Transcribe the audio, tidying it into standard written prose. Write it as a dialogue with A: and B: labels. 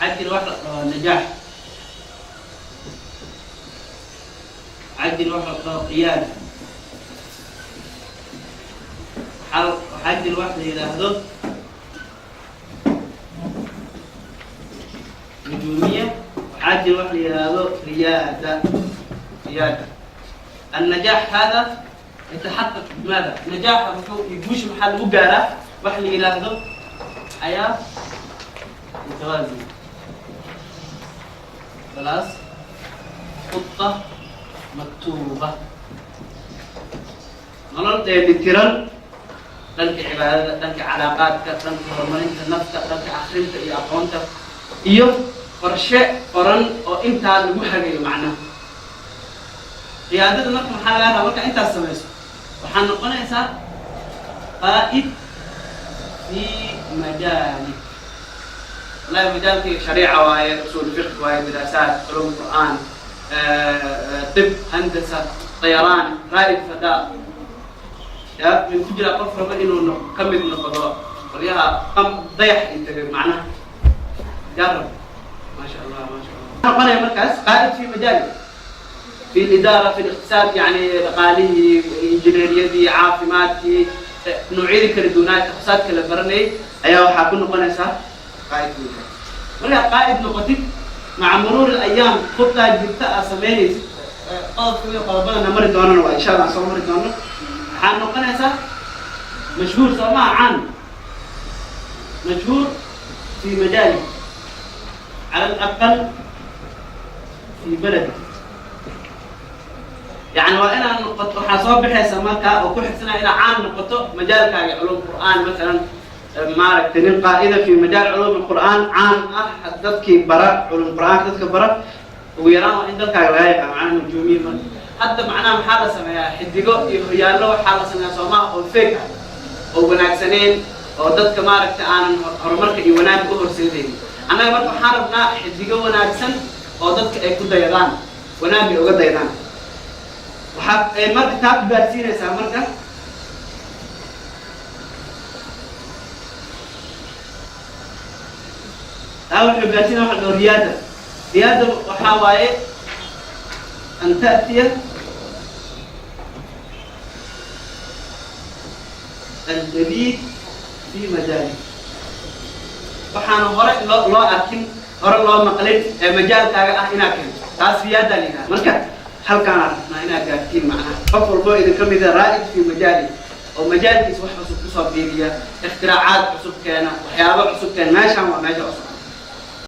A: Waxaa jira wax la dhaho najaax, waxaa jira wax la dhaho qiyaada, waxaa jira wax la yidhaahdo nujuumiya, waxaa jira wax la yidhaahdo riyaada. Riyaada النجاح هذا يتحقق بماذا؟ نجاح wuxuu iyo guusha maxaa lagu gaaraa? Wax la yidhaahdo حياة متوازنة خلاص، خطة مكتوبة، nolol dheelitiran dhanka cibaadada, dhanka calaaqaadka, dhanka horumarinta nafta, dhanka akrinta iyo aqoonta, iyo qorshe qoran oo intaa lagu hagayo. Macnaha qiyaadada marka maxaa laga rabaa? Marka intaas samayso, waxaa noqonaysaa قائد في مجالك. Wallahi majaalkii shariica waaye, usuul fiqh waaye, diraasaat, culuum qur'aan, طب, هندسة طيران, رائد فضاء. Ya min ku jiraa qof raba inuu ka mid noqdo qolyaha qam dayax iyo tagay? Macnaha yaa rab, ما شاء الله، ما شاء الله. Noqonaya markaas قائد في مجالك، في الإدارة، في الاقتصاد، يعني dhaqaalihii, injineeriyadii, caafimaadkii, noocyadii kala duwanaa, takhasaadka la baranayay ayaa waxaa ku noqonaysaa qaa'id fi majaal. Markaad qaa'id noqotid, مع مرور الأيام, khudaa jirta aad samaynaysid, qodob kamida qodobadana mari doonana waa insha Allah soo mari doono, waxaa noqonaysaa mashhuur, soo maha? Caan, مشهور في مجالك، على الأقل في بلدك. Yani waa inaad noqoto, waxaa soo baxaysa markaa oo ku xigsanaya inaad caan noqoto majaalkaaga, culuum qur'aan masalan, maaragtay, nin qaa'ida في مجال علوم القرآن, caan ah, dadkii bara culuum qur'aanka, dadka bara. Ugu yaraan waa in dalkaaga laga yaqaan. Macnaha nujuumiye marka hadda macnaha maxaa la sameeyaa? Xidigo iyo horyaallo waxaa la sameeyaa, soomaha, oo fake ah oo wanaagsaneyn oo dadka maaragtay aanan horumarka iyo wanaagga u horseedaynin. Annaga marka waxaan rabnaa xidigo wanaagsan oo dadka ay ku dayadaan, wanaag ay uga dayadaan. Waxaad ay marka taa ku gaarsiinaysaa marka taa wuxuu gaarsiinaya waxa la dhaho riyaada. Riyaada waxaa waaye أن تأتي الجديد في مجالك, waxaana hore loo arkin, hore loo maqlin ee majaalkaaga ah inaad keento, taas riyaada la yidhaha. Marka halkaanaa rabnaa inaad gaartiin, macnaha qof walbo idin ka mida رائد في مجاله, oo majaalkiisa wax cusub kusoo biiriya, ikhtiraacad cusub keena, waxyaabo cusub keena. Meeshaan waa meesha cusub.